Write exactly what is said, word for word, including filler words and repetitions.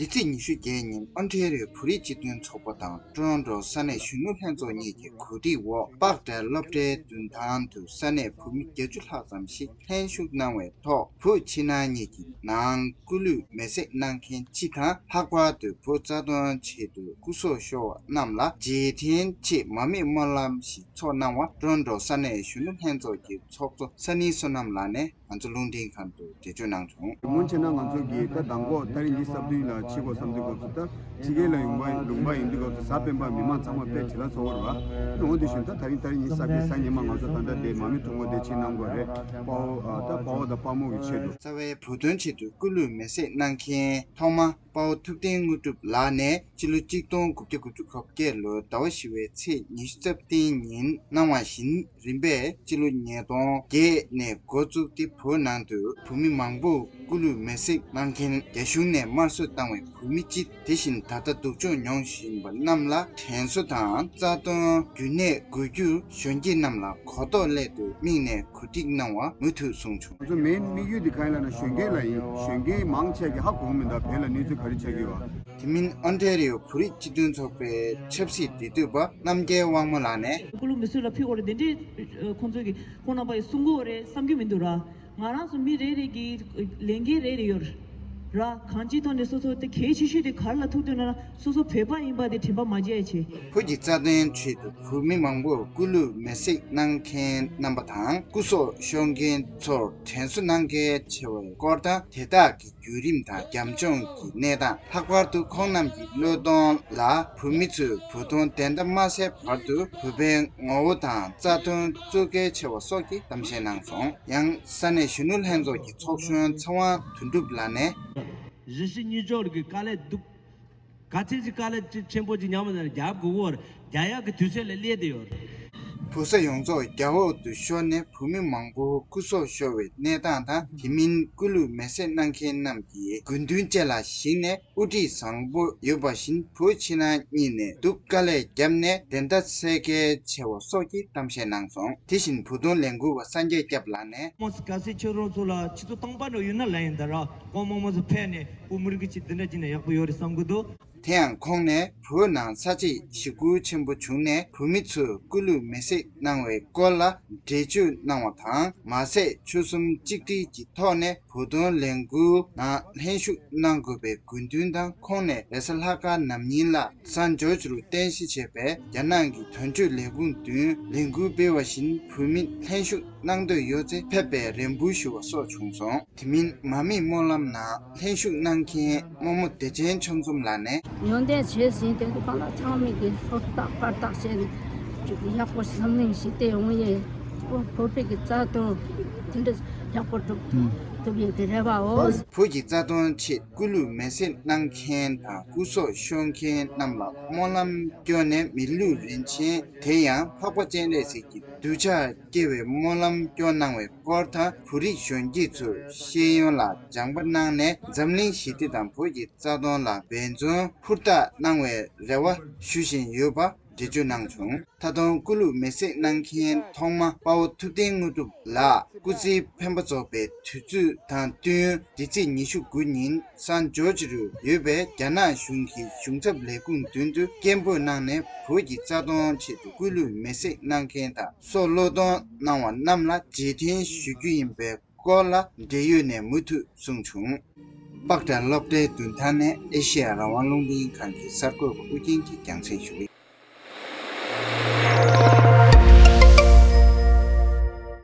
འདི་ཚེས་ཉི་ཤུ་བརྒྱད་ཉིན་ཨོན་ཊེ་རི་ཡོ་བོད་རིགས་སྤྱི་མཐུན་ཚོགས་པ་དང་ཊོ་རོན་ཊོ་ས་གནས་གཞོན་ནུ་ལྷན་ཚོགས་གཉིས་ཀྱི་གོ་སྒྲིག་འོག་པག་གྲལ་སློབ་གྲྭའི་མདུན་ཐང་དུ་ས་གནས་བོད་མི་བརྒྱད་ཅུ་ལྷག་ཙམ་ཞིག་ལྷན་ཞུགས་གནང་བའི་ཐོག་བོད་ཕྱི་ནང་གཉིས་ཀྱི་ནང་སྐུ་ལུས་མེ་བསྲེགས་གནང་མཁན་སྤྱི་དང་ལྷག་པར་དུ་བོད་རྩ་དོན་ཆེད་དུ་སྐུ་སྲོག་ཤོར་བ་རྣམས་ལ་རྗེས་དྲན་ཆེད་མར་མེ་སྨོན་ལམ་ཞིག་ཚོགས་གནང་བ་ཊོ་རོན་ཊོ་ས་གནས་གཞོན་ནུ་ལྷན་ཚོགས་ཀྱི་ཚོགས་གཙོ་ས་ནི་བསོད་ནམས་ལགས་ནས་ང་ཚོ་རླུང་འཕྲིན་ཁང་དུ་འགྲེལ་བརྗོད་གནང་བྱུང་། སྔོན་ཆད་ན་ང་ཚོ་གིས་ད་མདང་དགོང་ཏ་རིག་ཉི་ཤུ་རྩ་བདུན་ལ་ཕྱི་དགོས་བསམ་དུས་སྐབས་སུ་ད་ཕྱི་རྒྱལ་ལ་ཡོང་བ་ལུང་པ་ཡིན་དུས་སྐབས་སུ་གཟའ་སྤེན་པ་མི་མང་ཚང་མ་དཔེ་བྱེད་ལ་ཚོགས་པ་རེད་བ། འོ་དེ་བཞིན་ད་ད་རིང་ཏ་རིག་ཉི་ཤུ་རྩ་བདུན་གཟའ་ཉི་མ་ང་ཚོ་ད་ལྟ་དེ་མར་མེ་ཐུག་འོང་དེ་ཕྱིན་གནང་དགོས་རེད། དཔའ་བོ་ད་དཔའ་བོ་དང་དཔའ་མོ་གི་ཆེད་དུ། རྩ་བའི་བོད་དོན་ཆེད་དུ་སྐུ་ལུས་མེ་བསྲེགས་གནང་མཁན་ཐོག་མ་དཔའ་བོ་ཐུབ་བསྟན་དངོས་གྲུབ་ལགས་ནས་སྤྱི་ལོ་གཅིག་སྟོང་དགུ་བརྒྱ་དགུ་བཅུ་གོ་བརྒྱད་ལོའི་ཟླ་བ་བཞི་བའི་ཚེས་ཉི་ཤུ་རྩ་བདུན་ཉིན་གནང་བ་བཞིན། རིམ་པས་སྤྱི་ལོ་ཉིས་སྟོང་བརྒྱད་ནས་འགོ་བཙུགས་ཏེ་བོད་ནང་དུ་བོད་མི་མང་པོ་སྐུ་ལུས་མེ་བསྲེགས་གནང་མཁན། རྒྱ་གཞུང་ནས་དམར་གསོད་བཏང་བའི་བོད་མི་སྤྱི། དེ་བཞིན་ད་ལྟ་སྡུག་སྦྱོང་མྱོང་བཞིན་པ་རྣམས་ལ་དྲན་གསོ་དང་རྩ་དོན་རྒྱུན་གནས་དགོས་རྒྱུར་གཞོན་སྐྱེས་རྣམས་ལ་གོ་རྟོགས་སླད་དུ་དམིགས་ནས་གོ་སྒྲིག་གནང་བ་མུ་མཐུད་གསུངས་བྱུང་། ང་ཚོ་མེན་དམིགས་ཡུལ་འདི་གང་ཡིན་ལབ་ན་གཞོན་སྐྱེས་ལ་ཡིན། གཞོན་སྐྱེས་མང་ཆེ་གིས་ཧ་གོ་གི་མི་འདུག་བོད་ལ་གནས་ཚུལ་ག་རེ་ཆགས་ཀྱི་ཡོད་པ། དེ་མིན་ཨོན་ཊེ་རི་ཡོ་བོད་རིགས་སྤྱི་མཐུན་ཚོགས་པའི་ཆབ་སྲིད་འབྲེལ་མཐུད་པ་རྣམ་རྒྱལ་དབང་མོ་ལགས་ནས། སྐུ་ལུས་མེ་གསོད་ལ་ཕུལ་དགོས་རེད་དེ་འདྲས་ཁོང་ཚོས་ཀྱི་ཁོང་རྣམ་པ་ཡི་གསུང་གི་ཡོད་རེད་བསམ་རྒྱུ་མི་འདུག་ར། ང་རང་ཚོ་མི་རེ་རེ་གི་ལས་འགན་རེ་རེ་ཡོད་ར། གང་ཅིའི་ཐོག་ནས་སོ་སོ་དེ་གལ་ཆེ་ཤོས་དེ་ག་རེ་ལ་ཐུག་འདུག་ན་སོ་སོ་བོད་པ་ཡིན་པ་དེ་དྲན་པ་མ་བརྗེད་ཡ་བྱེད། བོད་ཀྱི་རྩ་དོན་ཆེད་དུ་བོད་མི་མང་པོར་སྐུ་ལུས་མེ་བསྲེགས་གནང་མཁན་རྣམ་པ་དང་སྐུ་སྲོག་ཤོར་མཁན་ཚོར་དྲན་གསོ་གནང་གལ་ཆེ་བའི་སྐོར་དང་དེ་དག་གི་བརྒྱུད་རིམ་དང་རྒྱབ་ལྗོངས་ཀྱི་གནས་སྟངས། ལྷག་པར་དུ་ཁོང་རྣམས་ཀྱི་བློས་གཏོང་ལ་བོད་མི་ཚོས་བོད་དོན་བདེན་མཐའ་མ་གསལ་བར་དུ་བོད་པའི་ངོ་བོ་དང་རྩ་དོན་གཙོ་གལ་ཆེ་བ་སོགས་ཀྱི་གཏམ་བཤད་གནང་སོང་། ཡང་ས་གནས་གཞོན་ནུ་ལྷན་ཚོགས་ཀྱི་ཚོགས་གཞོན་ཚེ་དབང་དོན་གྲུབ་ལགས་ནས། གཞིས་བྱེས་གཉིས་ཕྱོགས་ཀྱི་དཀའ་ལས་སྡུག་ག་ཚད་ཅིག་དཀའ་ལས་ཆེན་པོ་ཅིག་མྱངས་པ་ན་རྒྱབ་དགོས་ཀྱི་ཡོད་རེད། རྒྱག་ཡག་གི་དུས་ཚོད་ལ་སླེབས་བསྡད་ཡོད་རེད། བོད་ས་ཡོངས་རྫོགས་རྒྱ་འོག་ཏུ་ཤོར་ནས་བོད་མི་མང་པོ་སྐུ་སྲོག་ཤོར་བའི་གནས་སྟངས་དང་། དེ་མིན་སྐུ་ལུས་མེ་བསྲེགས་གནང་མཁན་རྣམས་ཀྱི་དགོས་འདུན་བཅས་ལ་གཞིགས་ནས་དབུ་ཁྲིད་བཟང་པོ་ཡོད་པ་བཞིན་བོད་ཕྱི་ནང་གཉིས་ནས་སྡུག་དཀའ་ལས་བརྒྱབ་ནས་བདེན་མཐའ་གསལ་གལ་ཆེ་བ་སོགས་ཀྱི་གཏམ་བཤད་གནང་སོང་། དེ་བཞིན་བོད་དོན་ལས་འགུལ་བ་སངས་རྒྱས་སྐྱབས་ལགས་ནས། དམངས་སུ་དཀའ་སེལ་ཁྱོད་རང་ཚོ་ལ་ཆུ་ཚོད་སྟོང་པ་འགྲོ་ཡོད་ན་ལ་ཡིན་ད་ར་ཁོང་མང་མང་ཚོ་ཕེབས་ནས་བུ་མི་རིགས་ཀྱི་ཆེད་འདི་འདྲ་བྱས་ན་ཡག་པོ་ཡོད་རེད་བསམ་གི་འདུག་དེ་ཡང་ཁོང་ནས་བོད་ནང་ས་བྱི་ཞི་རྒོལ་ཆེན་པོ་བྱུང་ནས་བོད་མི་ཚོས་སྐུ་ལུས་མེ་བསྲེགས་གནང་བའི་སྐོར་ལ་འགྲེལ་བརྗོད་གནང་བ་དང་། མ་ཟད་ཆོལ་གསུམ་གཅིག་སྒྲིལ་གྱི་ཐོག་ནས་བོད་དོན་ལས་འགུལ་ནང་ལྷན་ཞུགས་གནང་དགོས་པའི་དགོས་འདུན་དང་། ཁོང་ནས་རེས་གཟའ་ལྷག་དཀར་ནམ་ཉིན་ལ་སན་ཇོར་ཇི་རུ་རྟེན་གཞི་བྱས་པའི་རྒྱ་ནག་གི་དོན་གཅོད་ལས་ཁུངས་མདུན་ལས་འགུལ་སྤེལ་བ་བཞིན་བོད་མི་ལྷན་ཞུགས་གནང་འདོད་ཡོད་ཚེ་ཕེབས་པའི་རེ་འབོད་ཞུ་བ་སོགས་བྱུང་སོང་། དེ་མིན་མར་མེའི་སྨོན་ལམ་ནང་ལྷན་ཞུགས་གནང་མཁན་རྨོ་མོ་བདེ་ཆེན་ཆོས་འཛོམས་ལགས་ནས། ཡོན་ཏན་བྱས་ཟིན་དེ་ཚོ་གང་ལ་ཚང་མས་ཀྱི་ཧུར་ཐག་པར་ཐག་བྱས་ནས་ཅིག་ཡག་པོ་བསམ་གླིང་ཞིག་བསྟན་ཡོང་ཡས་ཁོ་བོད་པའི་གི་རྩ་དོན་དེ་འདྲ་ཡག་པོ་སྒྲུབ་ཐུབ་ཡས་ཀྱི་རེ་བའོ། བོད་ཀྱི་རྩ་དོན་ཆེད་སྐུ་ལུས་མེ་བསྲེགས་གནང་མཁན་དང་སྐུ་སྲོག་ཤོར་མཁན་རྣམས་ལ་སྨོན་ལམ་སྐྱོར་ནས་མི་ལུས་རིན་ཆེན་དེ་ཡང་འཕགས་པ་སྤྱན་རས་གཟིགས་ཀྱི་གདུལ་བྱ་སྐྱེ་བའི་སྨོན་ལམ་སྐྱོར་གནང་བའི་སྐོར་དང་། བོད་རིགས་གཞོན་སྐྱེས་ཚོས་ཤེས་ཡོན་ལ་སྦྱངས་པ་གནང་ནས་འཛམ་གླིང་ཞི་བདེ་དང་བོད་ཀྱི་རྩ་དོན་ལ་འབད་བརྩོན་ཧུར་ཐག་གནང་བའི་རེ་བ་ཞུ་བཞིན་ཡོད་པ་འགྲེལ་བརྗོད་གནང་བྱུང་། ད་དུང་སྐུ་ལུས་མེ་བསྲེགས་གནང་མཁན་ཐོག་མ་དཔའ་བོ་ཐུབ་བསྟན་དངོས་གྲུབ་ལགས་སྐུ་ཚེའི་འཕེན་པ་རྫོགས་པའི་དུས་ཚོད་དང་བསྟུན། འདི་ཚེས་ཉི་ཤུ་དགུ་ཉིན་སན་ཇོར་ཇི་རུ་ཡོད་པའི་རྒྱ་ནག་གཞུང་གི་གཞུང་ཚབ་ལས་ཁུངས་མདུན་དུ་སྐད་འབོད་གནང་ནས་བོད་ཀྱི་རྩ་དོན་ཆེད་དུ་སྐུ་ལུས་མེ་བསྲེགས་གནང་མཁན་དང་སྲོག་བློས་གཏོང་གནང་བ་རྣམས་ལ་རྗེས་དྲན་ཞུ་རྒྱུ་ཡིན་པའི་སྐོར་ལ་འབྲེལ་ཡོད་ནས་མུ་མཐུད་གསུངས་བྱུང་། པག་གྲ་སློབ་གྲྭའི་མདུན་ཐང་ནས་ཨེ་ཤེ་ཡ་རང་དབང་རླུང་འཕྲིན་ཁང་གི་གསར་འགོད་པ་ཨུ་རྒྱན་གྱིས་རྒྱང་སྲིང་ཞུ་གི།